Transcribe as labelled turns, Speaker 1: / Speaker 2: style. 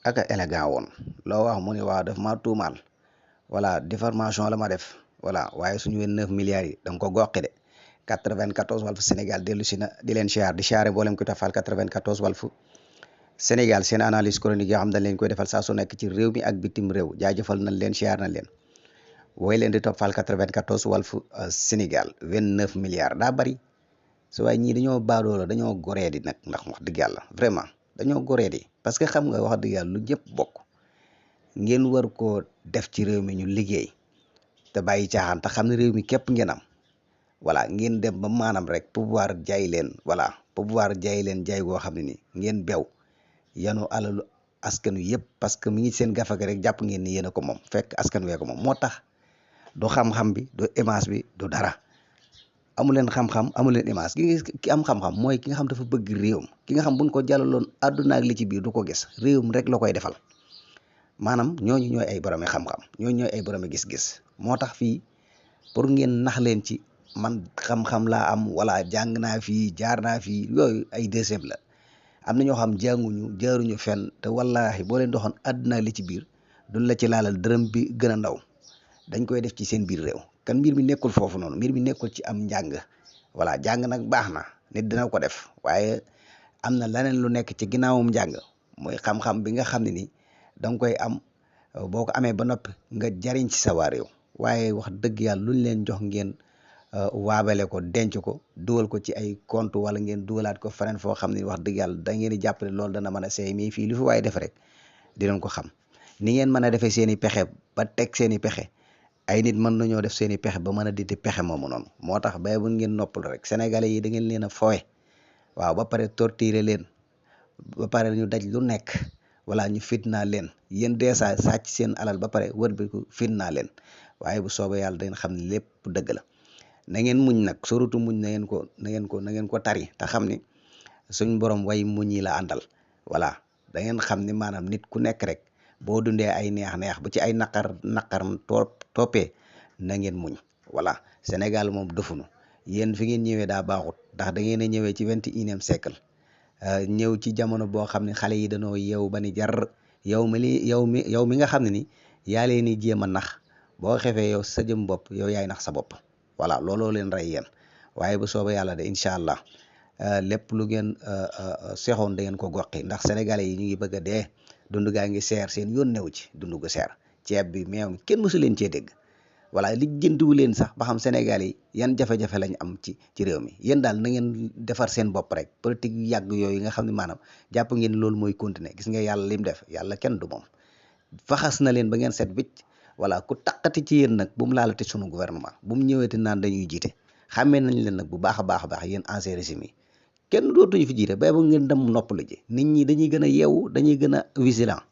Speaker 1: aka élégant woon loo wax mu ne waaw daf ma tuumaal voilà diffamation la ma def voilà waaye suñu 29 milliards yi da nga ko goqi de 94 Walf Sénégal dellu si na di leen siyaar di siyaare mboolem ko tafal 94 Walf Sénégal seen analyse chronique yoo xam dañ leen koy defal saa su nekk ci réew mi ak bitim réew jaajëfal nañ leen siyaar nañ leen wooy leen di toppal 94 Walf Sénégal 29 milliards daa bari su waaye ñii dañoo baadoola dañoo goree di nag ndax wax dëgg yàlla vraiment dañoo goree di parce que xam nga wax dëgg yàlla lu ñëpp bokk ngeen war koo def ci réew mi ñu liggéey te bàyyi caaxaan te xam ne réew mi képp ngeen am voilà ngeen dem ba maanaam rek pouvoir jaay leen voilà pouvoir jaay leen jaay goo xam ne ni ngeen bew yanu alalu askan wi yëpp parce que mi ngi seen gafaka rek jàpp ngeen ni yéen a ko moom fekk askan wee ko moom moo tax du xam-xam bi du image bi du dara amu leen xam-xam amu leen image ki am xam-xam mooy ki nga xam dafa bëgg réewam ki nga xam buñ ko jàllaloon àdduna ak li ci biir du ko gis réewam rek la koy defal maanaam ñooñu ñooy ay boromi xam-xam ñooñu ñooy ay boromi gis-gis moo tax fii pour ngeen nax leen ci man xam-xam laa am wala jàng naa fii jaar naa fii yooyu ay deuxième la am na ñoo xam jànguñu jaaruñu fenn te wallaahi boo leen doxoon àdduna li ci biir duñ la ci laalal dërëm bi gën a ndaw dañ koy def ci seen biir réew kan mbir mi nekkul foofu noonu mbir mi nekkul ci am njàng voilà jàng nag baax na nit dina ko def waaye am na leneen lu nekk ci ginnaawum njàng mooy xam-xam bi nga xam ne ni da nga koy am boo ko amee ba noppi nga jariñ ci sa waa réew waaye wax dëgg yàlla luñ leen jox ngeen waabale ko denc ko dugal ko ci ay compte wala ngeen dugalaat ko feneen foo xam ne wax dëgg yàlla da ngeen di jàppale loolu dana mën a seey mais fii lu fi waaye def rek dinañ ko xam ni ngeen mën a defee seen i pexe ba teg seen i pexe ay nit mën nañoo def seen i pexe ba mën a didi pexe moomu noonu moo tax bay bu ngeen noppal rek sénégalais yi da ngeen leen a fowe waaw ba pare torturer leen ba pare ñu daj lu nekk wala ñu fitnaa leen yéen dèjà sàcc seen alal ba pare wër bi ko fitnaa leen waaye bu soobee yàlla da ngeen xam ne lépp dëgg la na ngeen muñ nag sorutu muñ na ngeen ko tari te xam ni suñ borom way muñ yi la àndal voilà da ngeen xam ni maanaam nit ku nekk rek boo dundee ay neex-neex bu ci ay naqar toppee na ngeen muñ voilà Sénégal moom dëfunu yéen fi ngeen ñëwee daa baaxut ndax da ngeen a ñëwee ci 21e siècle ñëw ci jamono boo xam ne xale yi dañoo yeewu ba ni jar yow mi nga xam ne ni yaa leen ni jéem a nax boo xefee yow sa jëm bopp yow yaay nax sa bopp voilà looloo leen rey yéen waaye bu soobee yàlla de incha allah lépp lu ngeen seexoon da ngeen ko goqi ndax sénégalais yi ñu ngi bëgg a dee dund gaa ngi seer seen yoon new ci dund gu seer ceeb bi meew mi kenn mësu leen cee dégg voilà li jëntuwu leen sax ba xam sénégalais yi yan jafe-jafe lañ am ci réew mi yéen daal na ngeen defar seen bopp rek politique yu yàgg yooyu nga xam ne maanaam jàpp ngeen loolu mooy continuer gis nga yàlla lim def yàlla kenn du moom faxas na leen ba ngeen set wicc voilà ku taqati ci yéen nag bu mu laalati sunu gouvernement bu mu ñëweeti naan dañuy jiite xàmmee nañ leen nag bu baax a baax yéen ancien régime yi kenn dootuñu fi jiite bay ba ngeen dem noppalu ji nit ñi dañuy gën a yeewu dañuy gën a vigilant